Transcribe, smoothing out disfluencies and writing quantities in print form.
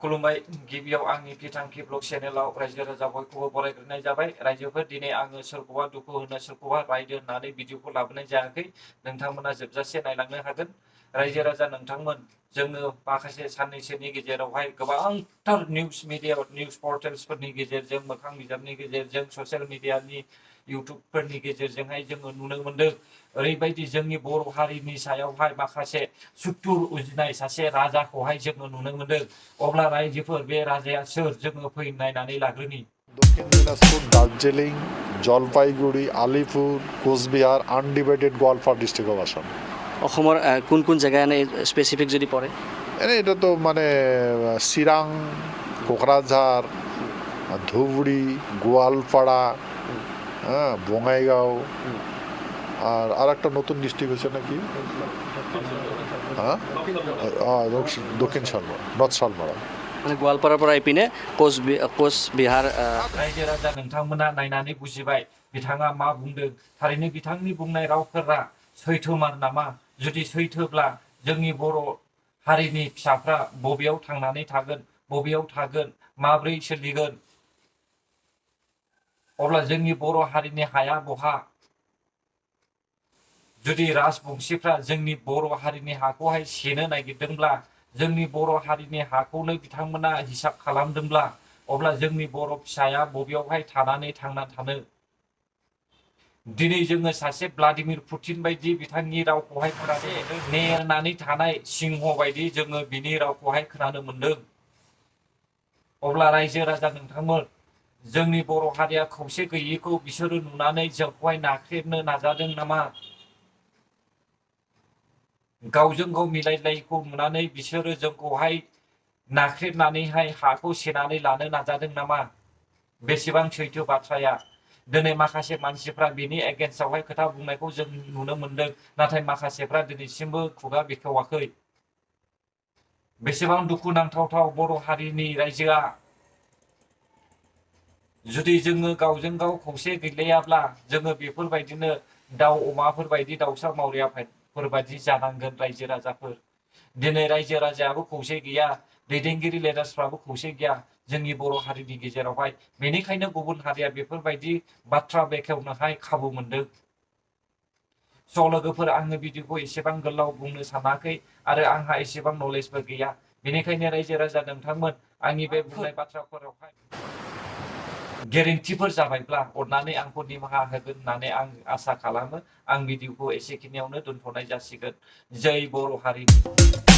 खुलुमबाय गिबियाव आंनि बिथांखि ब्लग चेनेलाव रायजो राजा बयखौबो बरायग्रोनाय जाबाय। रायजोफोर दिनै आङो सोरखौबा दुखु होनो सोरखौबा रायदो होननानै भिडिअखौ लाबोनाय जायाखै। नोंथांमोना जोबजासे नायलांनो हागोन। रायजो राजा नोंथांमोन जोङो माखासे साननैसोनि गेजेरावहाय गोबांथार निउस मिडिया निउस पर्टेल्सफोरनि गेजेरजों मोखां बिजाबनि गेजेरजों ससियेल मिडियानि इउटुबफोरनि गेजेरजोंहाय जोङो नुनो मोनदों ओरैबायदि जोंनि बर' हारिनि सायावहाय माखासे सुथुर उजिनाय सासे राजाखौहाय जोङो नुनो मोनदों। अब्ला रायजोफोर बे राजाया सोर जोङो फैना नायनानै लाग्रोनि। দক্ষিণ দিনাজপুর, দার্জিলিং, জলপাইগুড়ি, আলিপুর, কোচবিহার, আনডিভাইডেড গোৱালপাৰা ডিষ্ট্ৰিক্টৰ আসন। অসমৰ কোন কোন জেগা এনে স্পেচিফিক যদি পৰে? এনে এটাতো মানে চিৰাং, কোকৰাঝাৰ, ধুবুৰী, গোৱালপাৰা, বঙাইগাঁও আর একটা নতুন ডিস্ট্রিক্ট হচ্ছে নাকি দক্ষিণ শালমারা, নর্থ শালমারা। মানে গোৱালপাৰাৰ পৰা এইপিনে কোচবিহাৰ। रायजो राजा नोंथांमोना नायनानै बुजिबाय बिथाङा मा बुंदों। थारैनो बिथांनि बुंनाय रावफोरा सैथोमार नामा? जुदि सैथोब्ला जोंनि बर' हारिनि फिसाफ्रा बबेयाव थांनानै थागोन, बबेयाव थागोन, माब्रै सोलिगोन? अब्ला जोंनि बर' हारिनि हाया बहा? जुदि राजबंशीफ्रा जोंनि बर' हारिनि हाखौहाय सेनो नागिरदोंब्ला, जोंनि बर' हारिनि हाखौनो बिथांमोना हिसाब खालामदोंब्ला, अब्ला जोंनि बर' फिसाया बबेयावहाय थानानै थांना थानो? दिनै जोङो सासे भ्लादिमिर पुतिन बायदि बिथांनि रावखौहाय खोनानो नेरनानै थानाय सिंह बायदि जोङो बिनि रावखौहाय खोनानो मोनदों। अब्ला रायजो राजा नोंथांमोन जोंनि बर' हारिया खौसे गैयैखौ बिसोरो नुनानै जोंखौहाय नाख्रेबनो नाजादों नामा? गावजों गाव मिलायलायैखौ नुनानै बिसोरो जोंखौहाय नाख्रेबनानैहाय हाखौ सेनानै लानो नाजादों नामा? बेसेबां सैथो बाथ्राया। दिनै माखासे मानसिफ्रा बिनि एगेन्स्टआवहाय खोथा बुंनायखौ जों नुनो मोनदों, नाथाय माखासेफ्रा दिनैसिमबो खुगा बेखेवाखै। बेसेबां दुखुनांथावथाव बर' हारिनि रायजोआ। जुदि जोङो गावजों गाव खौसे गैलायाब्ला जोङो बेफोरबायदिनो दाउ अमाफोरबायदि दाउसा मावरियाफोरबायदि जानांगोन रायजो राजाफोर। दिनै रायजो राजायाबो खौसे गैया, दैदेनगिरि लिडार्सफ्राबो खौसे गैया जोंनि बर' हारिनि गेजेरावहाय। बेनिखायनो गुबुन हारिया बेफोरबायदि बाथ्रा बेखेवनोहाय खाबु मोनदों। स' लोगोफोर आङो भिडिअखौ एसेबां गोलाव बुंनो सानाखै आरो आंहा एसेबां नलेजबो गैया। बेनिखायनो रायजो राजा नोंथांमोन आंनि बे बुंनाय बाथ्राफोरावहाय गेरेन्टिफोर जाबायब्ला अननानै आंखौ निमाहा होगोन होननानै आं आसा खालामो। आं भिडिअखौ एसेखिनियावनो दोनथ'नाय जासिगोन। जै बर' हारिनि।